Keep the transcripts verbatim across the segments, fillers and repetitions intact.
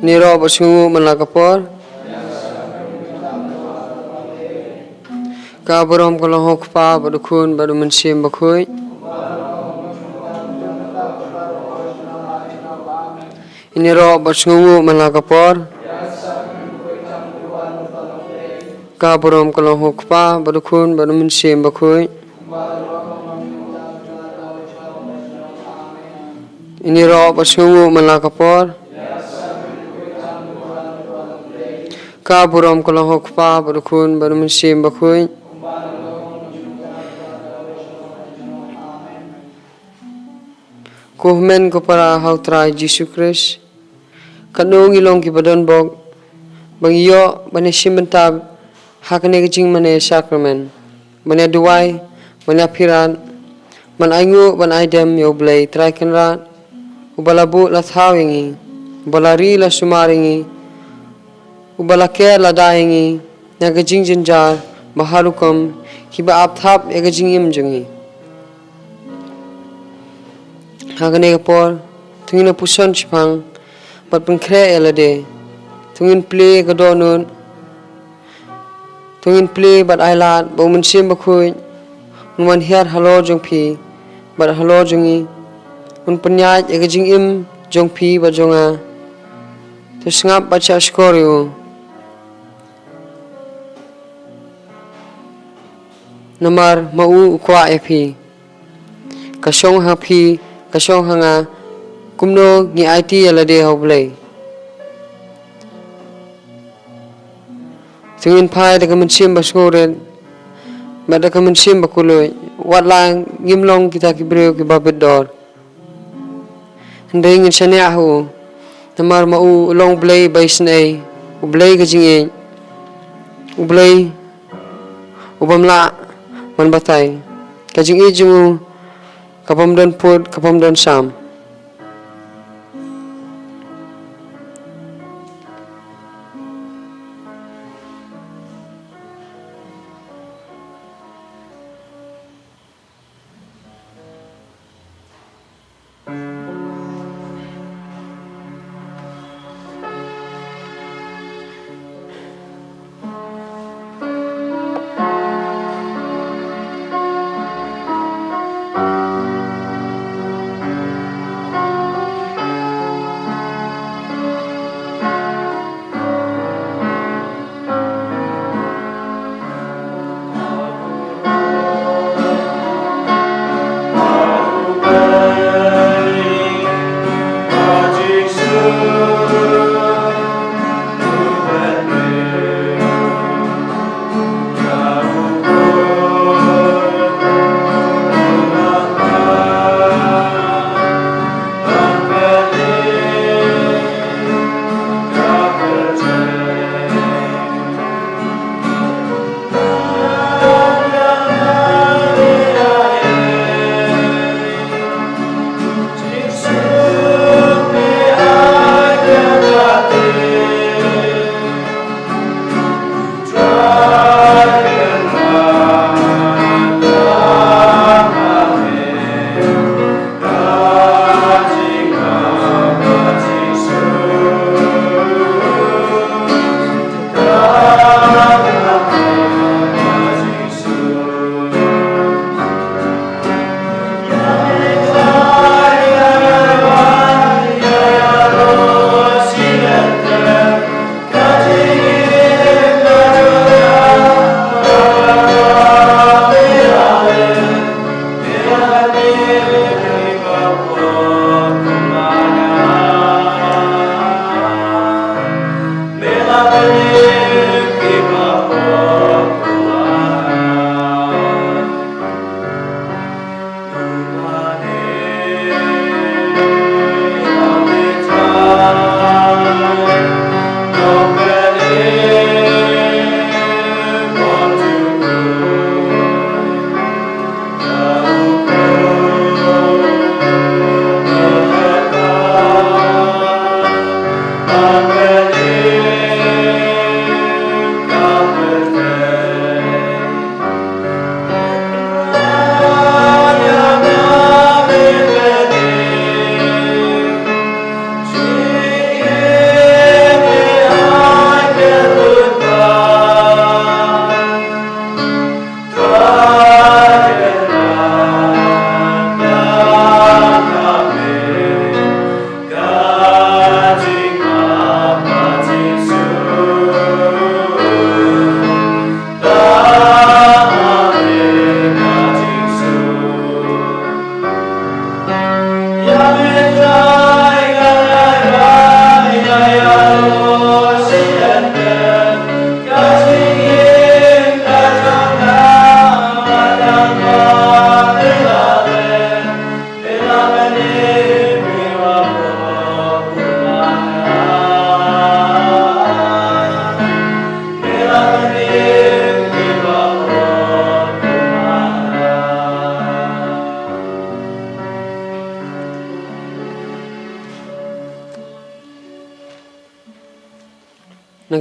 Ngi ïaroh bad sngewnguh man la ka por. Ka burom ka long ha u Kpa bad u Khun bad u Mynsiem Bakhuid. Ngi ïaroh bad sngewnguh man la ka por. Ka burom ka long ha u Kpa bad u Khun bad u Mynsiem Bakhuid. Ngi ïaroh bad sngewnguh man la ka por. Ka burom ka long ha u Kpa bad u Khun bad u Mynsiem Bakhuid. Ko hynmen ko para ha u Trai Jisu Khrist, katno ngi long kiba don bok ba ngi ïoh ban ïashim bynta ha kane ka jingmane sakramen, ban ïaduwai, ban ïapyrkhat, ban ainguh, ban aidem ïa U Blei Trai Kynrad, uba la buh la thaw ïa ngi, uba la ri la sumar ïa ngi, uba la ker la da ïa ngi na ka jingjynjar ba har rukom, kiba ap thap ïa ka jingim jong ngi. Ha kane ka por, to ngin ïa puson shiphang bad pynkhreh ïa lade. To ngin plie ïa ka dohnud. To ngin plie bad ailad ba U Mynsiem Bakhuid un wan hiar halor jong phi bad halor jong ngi, un pynïaid ïa ka jingim jong phi bad jong nga. To sngap bad shahshkor ïa u. Namar ma u u kwah ïa phi. Ka shong ha phi, ka shong ha nga, kumno ngi aiti ïa lade ha U Blei. To ngin phai da ka mynsiem ba sngewrit bad da ka mynsiem ba kylluid, wat la ngim long kita ki briew kiba bit dor. Hynrei ngin shaniah ha u, namar ma u u long U Blei ba isynei, U Blei ka jingïeit, U Blei u bym lah ban batai. Ka jingïeit jong u ka bym don pud, ka bym don sam.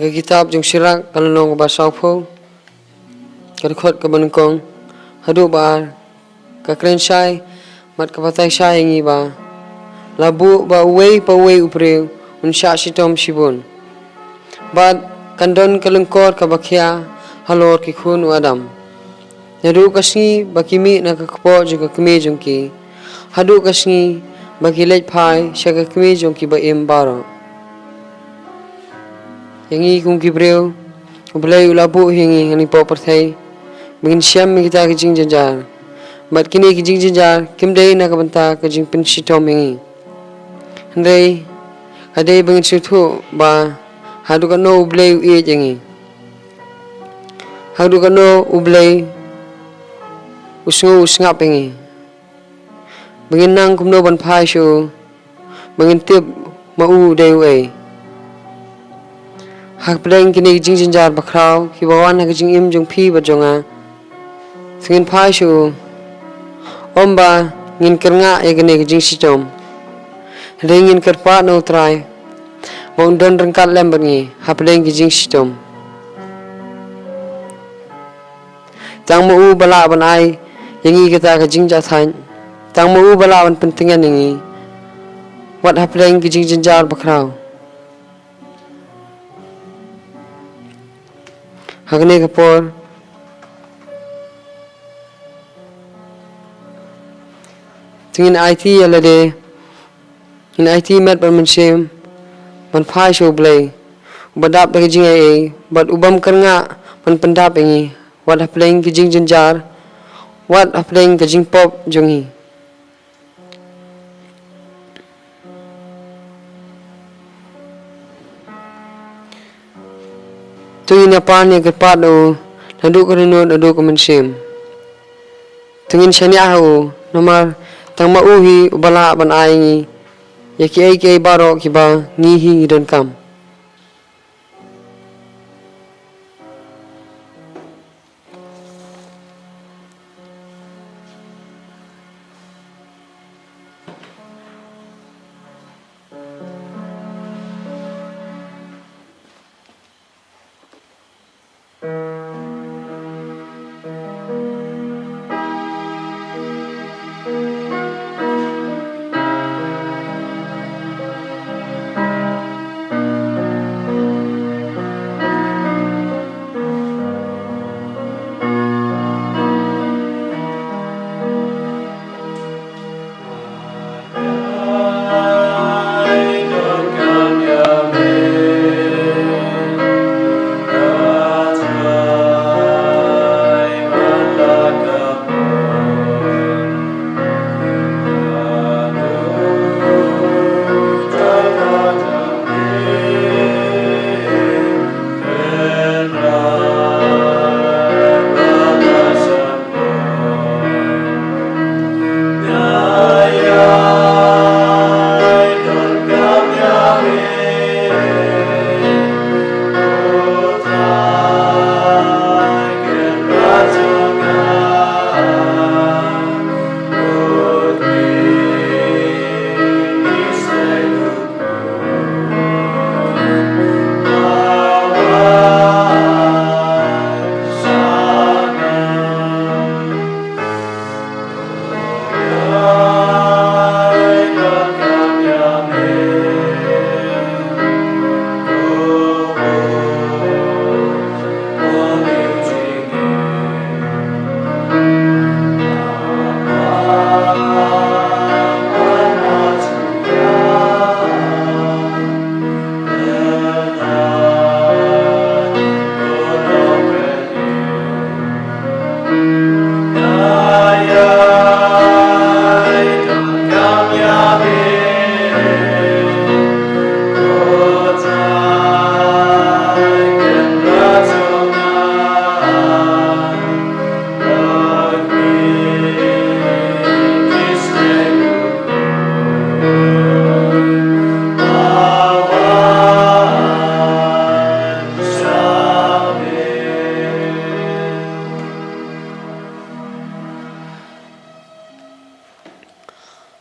Ka kitab jong Sirak ka lynnong kaba sawphew, ka dkhot kaba nyngkong haduh ba ar, ka kren shai bad ka batai shai ïa ngi ba la buh ba uwei pa uwei u briew un shah shitom shibun. Bad kan don ka lyngkor kaba khia halor ki khun u Adam. Naduh ka sngi ba ki mih na ka kpoh jong ka kmie jong ki, haduh ka sngi ba ki leit phai sha ka kmie jong ki ba im baroh. Ïa ngi kum ki briew, U Blei u la buh ïa ngi ha kane ka pyrthei ba ngin shem ïa kita ki jingjynjar. Bad kine ki jingjynjar kim dei na ka bynta ka jingpynshitom ïa ngi. Hynrei ka dei ba ngin sngewthuh ba haduh katno U Blei u ïeit ïa ngi. Haduh katno U Blei u sngew u sngap ïa ngi. Ba ngin nang kumno ban phai sha u, ba ngin tip ma u u dei uei. Hapdeng kine ki jingjynjar bakhraw kiba wan ha ka jingim jong phi bad jong nga, to ngin phai sha u. Ym ba ngin kyrngah ïa kine ki jingshitom, hynrei ngin kyrpad na U Trai ba un don ryngkat lem bad ngi hapdeng ki jingshitom. Tang ma u ba lah ban ai ïa ngi kata ka jingjahthait. Tang ma u ba lah ban pyntngen ïa ngi wat hapdeng ki jingjynjar bakhraw. Ha kane ka por, to ngin aiti ïa lade, ngin aiti met bad mynsiem ban phai sha U Blei, uba dap da ka jingaiei bad u bym kyrngah ban pyndap ïa ngi wat hapdeng ki jingjynjar, wat hapdeng ka jingpop jong ngi. To ngin ïa pan ïa ka kyrpad na u naduh ka dohnud haduh ka mynsiem. To ngin shaniah ha u, namar tang ma u hi uba lah ban ai ïa ngi ïa kiei kiei baroh kiba ngi hi ngi donkam.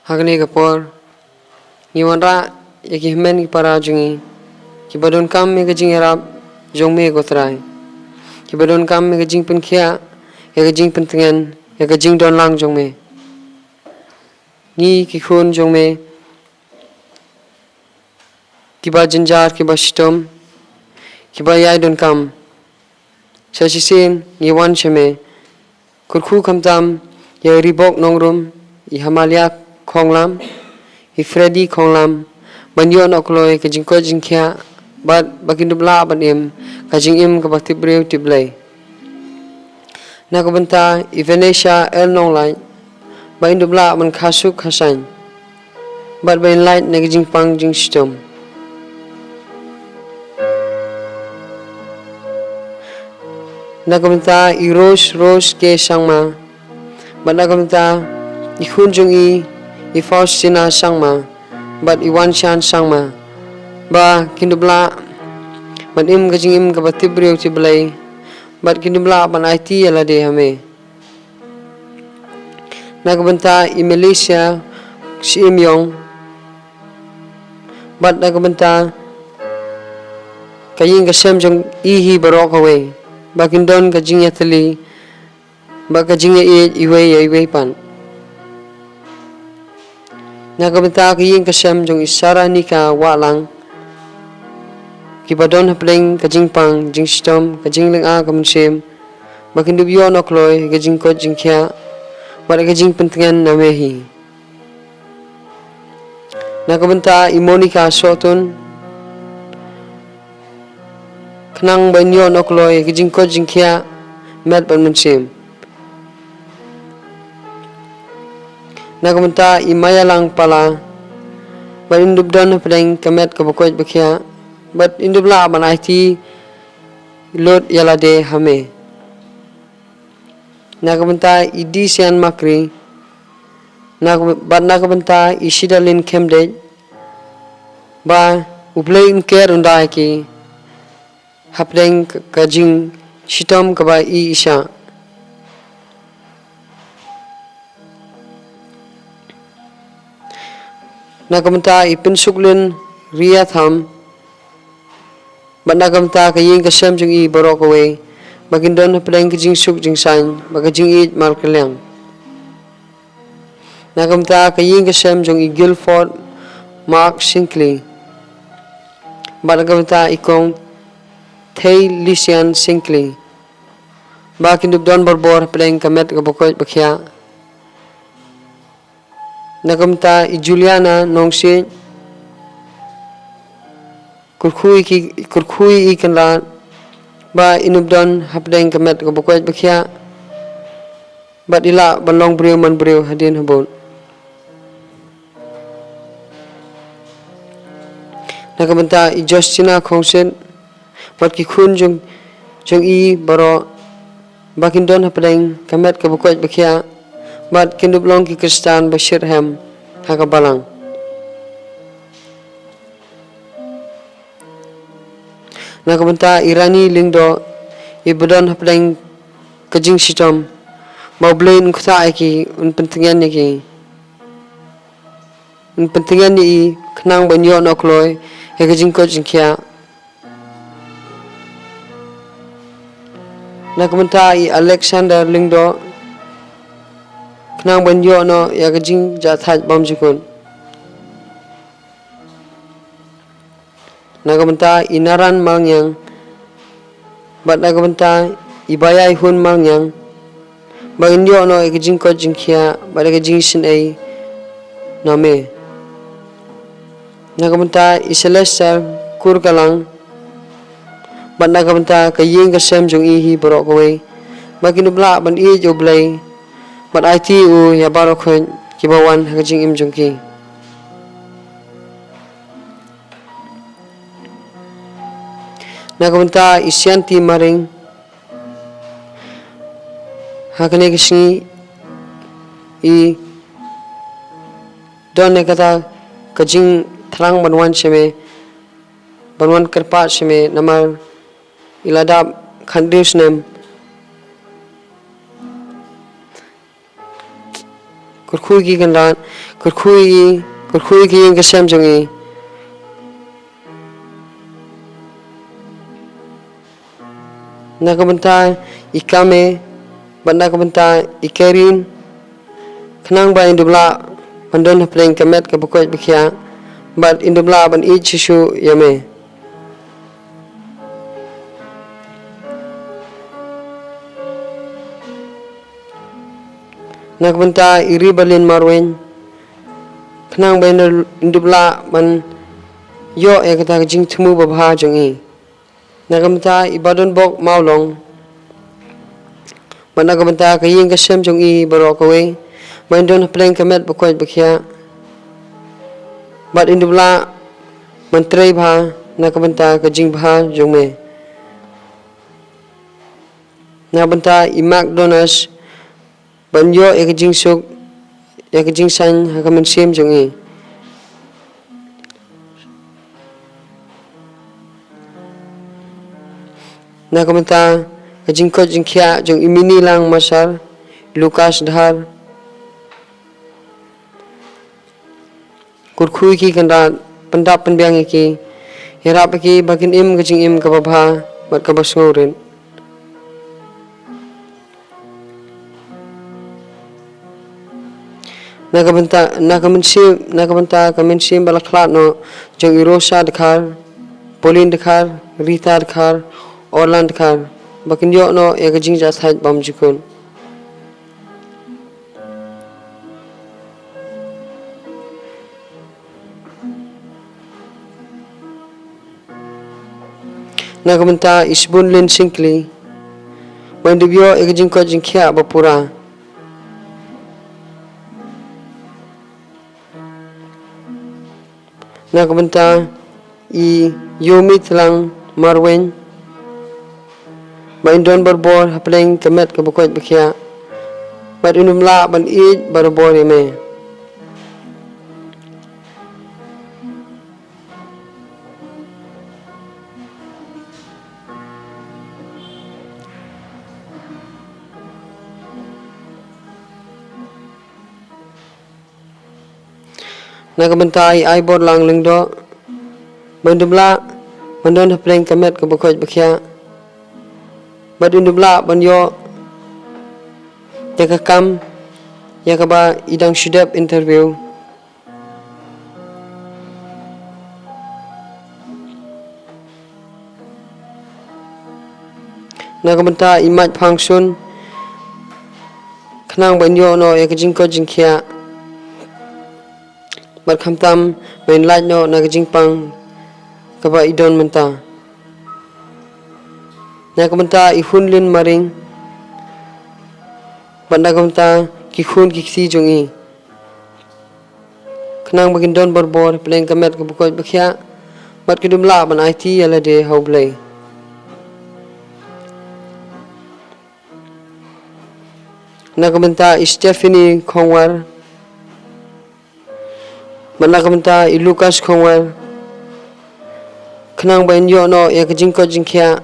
Ha kane ka por, ngi wanrah ïa ki hynmen ki para jong ngi kiba donkam ïa ka jingïarap jong me ko Trai, kiba donkam ïa ka jingpynkhiah, ïa ka jingpyntngen, ïa ka jingdon lang jong me. Ngi ki khun jong me, kiba jynjar, kiba shitom, kiba ïai donkam, sa shisien ngi wan sha me. Kyrkhu khamtam ïa i Ribok Nongrum, i Hamalia Khonglam, i Freddy Khonglam, ban ïoh noh kloi ka jingkoit jingkhiah, bad ba kin dup lah ban im ka jingim kaba tip briew tip Blei. Na ka bynta i Venetia L Nonglait, ba in dup lah ban kha suk kha saiñ, bad ba in lait na ka jingpang jingshitom. Na ka bynta i Rose, Rose K Sangma, bad na ka bynta i khun jong i, i Faustina Sangma, bad i Wanshan Sangma, ba kin dup lah ban im ka jingim kaba tip briew tip Blei, bad kin dup lah ban aiti ïa lade ha me. Na ka bynta i Malaysia Syiem Yong, bad na ka bynta ka ïing ka sem jong i hi baroh kawei, ba kin don ka jingïatylli, bad ka jingïaieit iwei ïa iwei pat. Na ka bynta ka ïing ka sem jong i Saranika Wahlang, kiba don hapdeng ka jingpang jingshitom, ka jinglynga ka mynsiem, ba kin dup ïoh noh kloi ka jingkoit jingkhiah, bad ka jingpyntngen na me hi. Na ka bynta i Monica Sohtun, khnang ba in ïoh noh kloi ka jingkoit jingkhiah, met bad mynsiem. Na ka bynta i Mayalang Pala, bad in dup don hapdeng ka met kaba koit ba khiah, bad in dup lah ban aiti lut ïa lade ha me. Na ka bynta i Disian Makri, na ka, bad na ka bynta i Shidalin Khemdej, ba U Blei un ker un da ïa ki hapdeng ka, ka jingshitom kaba i i shah. Na ka bynta i Pynsuklin Ria Tham, bad na ka bynta ka ïing ka sem jong i baroh kawei, ba kin don hapdeng ka jingsuk jingsaiñ, bad ka jingïeit markylliang. Na ka bynta ka ïing ka sem jong i Guilford Mark Syngkli, bad na ka bynta i Kong Thei Lisian Syngkli, ba kin dup don barabor hapdeng ka met kaba koit ba khiah. Na ka bynta i Juliana Nongsiej, kyrkhu ïa ki, kyrkhu ïa i Kynrad, ba in dup don hapdeng ka met kaba koit ba khiah, bad i lah ban long briew man briew hadien habud. Na ka bynta i Justina Khongsit, bad ki khun jong, jong i baroh, ba kin don hapdeng ka met kaba koit ba khiah, bad kin dup long ki Khristan ba shitrhem ha ka balang. Na ka bynta i Rani Lyngdoh, iba don hapdeng ka jingshitom, ba U Blei un ktah ïa ki, un pyntngen ïa ki, un pyntngen ïa i, khnang ban ïoh noh kloi ïa ka jingkoit jingkhiah. Na ka bynta i Alexander Lyngdoh, khnang ban ïoh noh ïa ka jingjahthait bymjukut. Na ka bynta i Naran Malngiang, bad na ka bynta i Baiaihun Malngiang, ba kin ïoh noh ïa ka jingkoit jingkhiah, bad ïa ka jingsynei na me. Na ka bynta i Celeste Kurkalang, bad na ka bynta ka ïing ka sem jong i hi baroh kawei, ba kin dup lah ban ïeit ïa U Blei, bad aiti ïa u ïa baroh khoit kiba wan ha ka jingim jong ki. Na ka bynta i Sianti Maring, ha kane ka sngi i don ïa kata ka jingthrang ban wan sha me, ban wan kyrpad sha me, namar i la dap khathynriew snem. Kyrkhu ïa ki Kynrad, kyrkhu ïa i, kyrkhu ïa ki ïing ki sem jong i. Na ka bynta i Kame, bad na ka bynta i Kerin, khnang ba in dup lah ban don hapdeng ka met kaba koit ba khiah, bad in dup lah ban ïeit shuh shuh ïa me. Na ka bynta i Ribalin Marwein, khnang ba in dup lah ban ïoh ïa kata ka jingthmu babha jong i. Na ka bynta i Badonbok Mawlong, bad na ka bynta ka ïing ka sem jong i baroh kawei, ba in don hapdeng ka met ba koit ba khiah, bad in dup lah ban trei bha na ka bynta ka jingbha jong me. Na ka bynta i Mak Donas, ban ïoh ïa ka jingsuk, ïa ka jingsaiñ ha ka mynsiem jong i. Na ka bynta ka jingkoit jingkhiah jong i Mini Langmasar, Lukas Dhar, kyrkhu ïa ki kynrad, pyndap pynbiang ïa ki, ïarap ïa ki ba kin im ka jingim kaba bha bad kaba sngewrit. Na ka bynta, na ka mynsiem, na ka bynta ka mynsiem ba la khlad noh jong i Rosa Dkhar, Pauline Dkhar, Rita Dkhar, Orlan Dkhar, ba kin ïoh noh ïa ka jingjahthait bymjukut. Na ka bynta i Sbun Lin Syngkli, ba in dup ïoh ïa ka jingkoit jingkhiah ba pura. Na ka bynta i Yomi Tlang Marwein, ba in don barabor hapdeng ka met kaba koit ba khiah, bad in ym lah ban ïeit barabor ïa me. Na ka bynta i Aibor Lang Lyngdoh, ba in dup lah ban don hapdeng ka met kaba koit ba khiah, bad in dup lah ban ïoh ïa ka kam ïa kaba i dang shu dep interview. Na ka bynta i Mait Phangsun, khnang ba in ïoh noh ïa ka jingkoit jingkhiah, bad khamtam ba in lait noh na ka jingpang kaba i don mynta. Na ka bynta i Hun Lin Maring, bad na ka bynta ki khun ki kti jong i, khnang ba kin don barabor hapdeng ka met kaba koit ba khiah, bad kin ym lah ban aiti ïa lade ha U Blei. Na ka bynta i Stephanie Khongwar, bad na ka bynta i Lucas Khongwar, khnang ba in ïoh noh ïa ka jingkoit jingkhiah,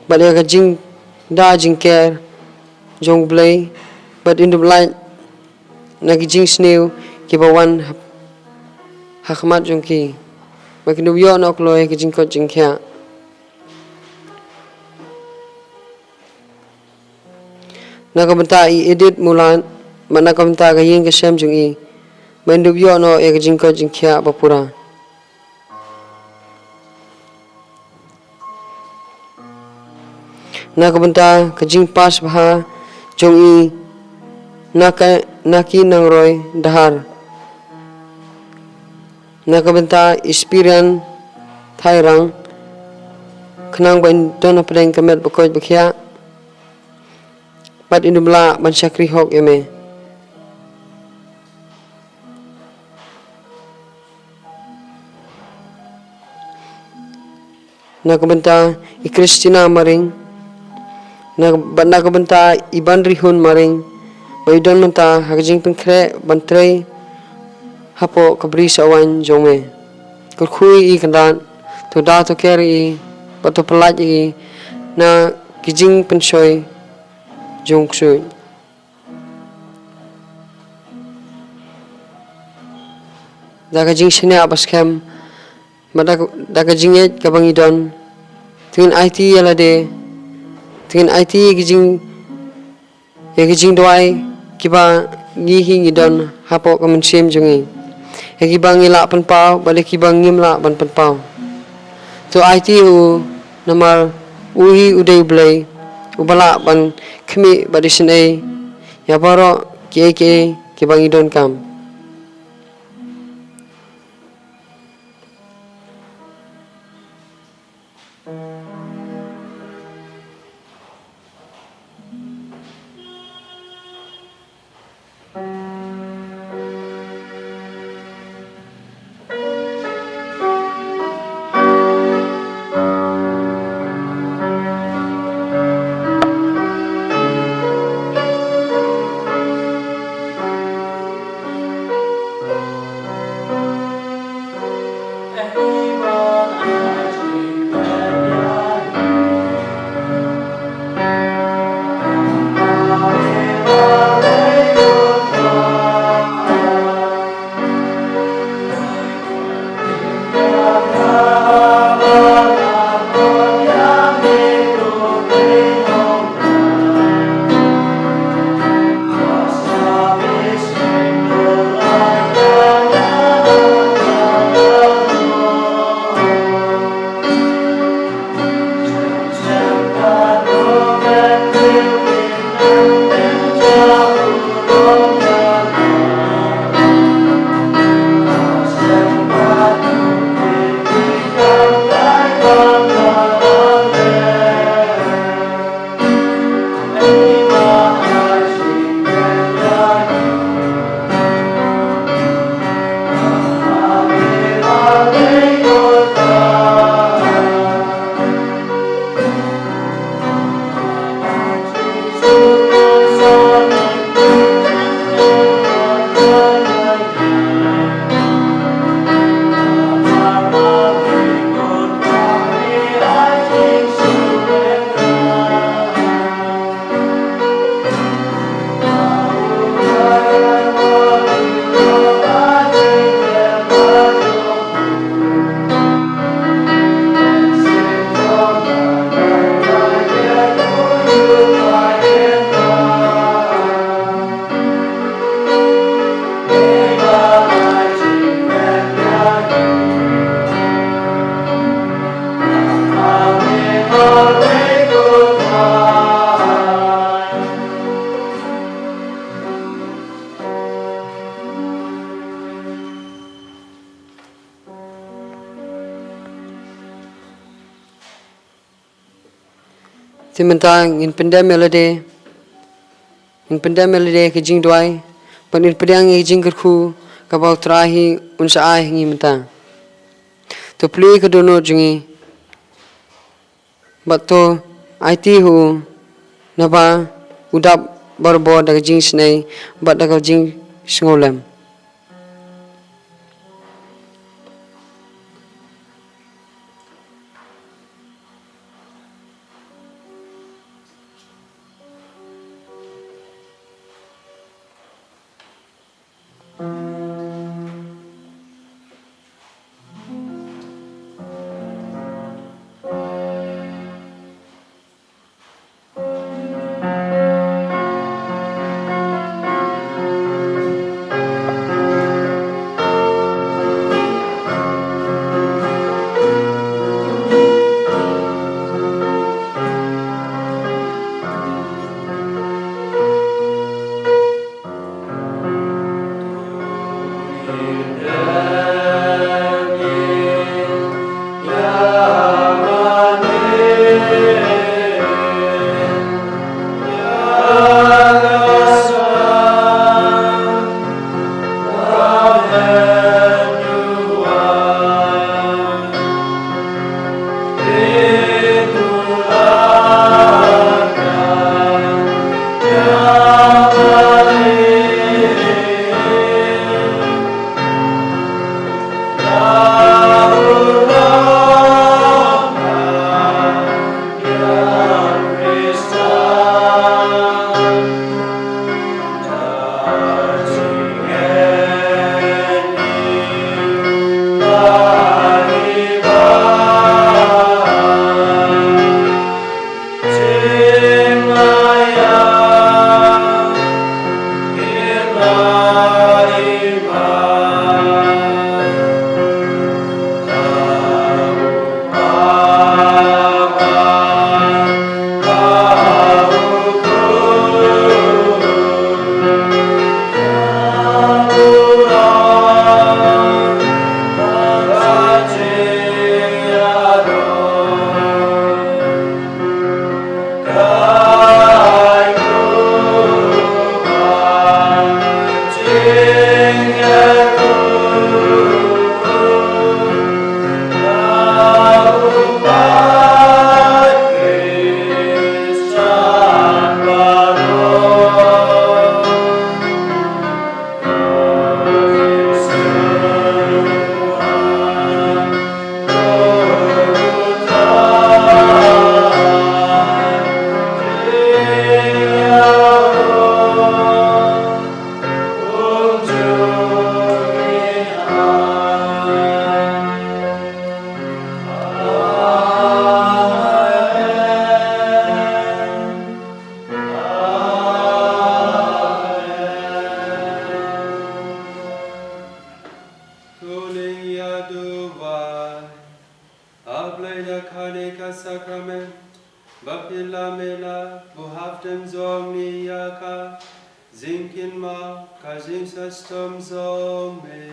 bad ïa ka jingda jingker jong U Blei, bad in dup lait na ki jingsniew kiba wan ha, ha khmat jong ki, ba kin dup ïoh noh kloi ïa ka jingkoit jingkhiah. Na ka bynta i Edith Mulan, bad na ka bynta ka ïing ka sem jong i, ba in dup ïoh noh ïa ka jingkoit jingkhiah ba pura. Na ka bynta ka jingpass bha jong i Naka-, Naki Nangroi Dahar. Na ka bynta i Spirian Thairang, khnang ba in don hapdeng ka met ba koit ba khiah, bad in ym lah ban shakri hok ïa me. Na ka bynta i Christina Maring, na, bad na ka bynta i Banrihun Maring, ba i don mynta ha ka jingpynkhreh ban trei hapoh ka bri sawaiñ jong me. Kyrkhu ïa i kynrad, to da to ker ïa i, bad to pyllait ïa i na ki jingpynshoi jong u ksuid. Da ka jingshaniah ba skhem, bad da ka, da ka jingngeit kaba ngi don, To ngin aiti ïa lade, to ngin aiti ïa ki jing, ïa ki jingduwai kiba ngi hi ngi don hapoh ka mynsiem jong ngi, ïa kiba ngi lah pynpaw bad ïa kiba ngim lah ban pynpaw. To aiti ïa u, namar u hi u dei U Blei uba lah ban khmih bad isynei ïa baroh kiei kiei kiba ngi donkam. Te mynta ngin pyndem ïa lade, ngin pyndem ïa lade ka jingduwai, bad ngin pdiang ïa ka jingkyrkhu kaba U Trai hi un sa ai ha ngi mynta. To plie ka dohnud jong ngi, bad to aiti ha u, naba u dap barabor da ka jingisynei bad da ka jingsngewlem. Hapdeng jong ngi ïa ka jingkynmaw ka jingshitom jong me.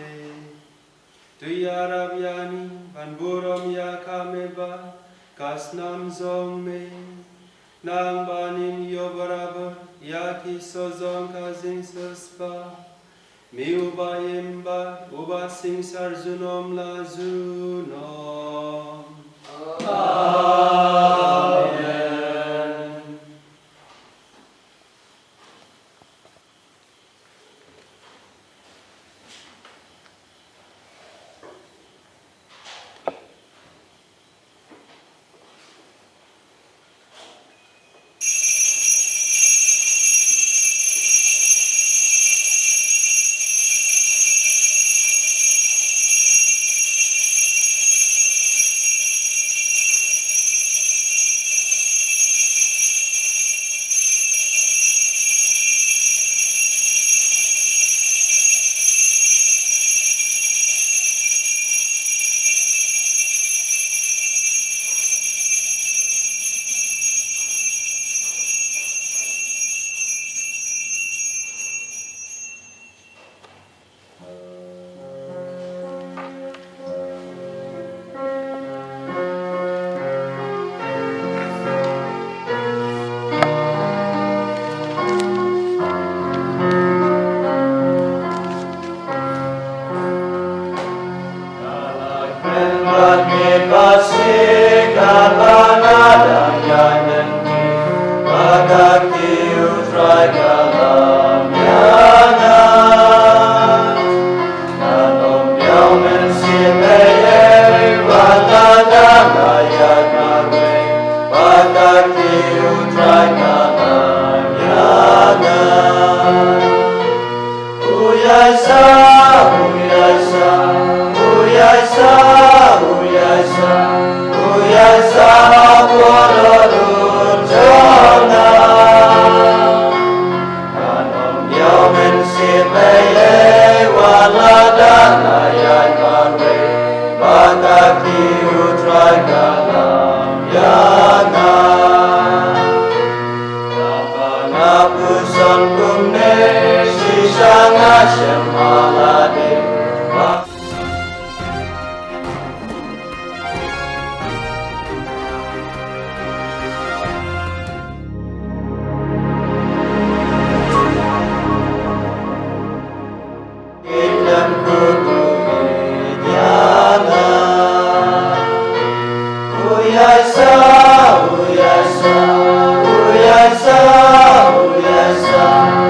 To ïarap ïa ngi ban burom ïa ka me bad ka snam jong me. Nang ba ngin ïoh barabor ïa ki soh jong ka jingsiewspah. Me uba im bad uba synshar junom la junom.